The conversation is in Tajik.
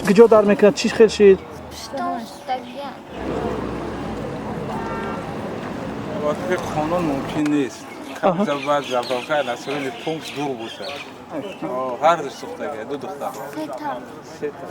Куҷо дар мекунад, чӣ хел шид? Мувофиқи қонун мумкин нест. Камтар бояд заправка населённый пункт дур бошад. Ҳар ду сӯхтага, ду духтар. Сета.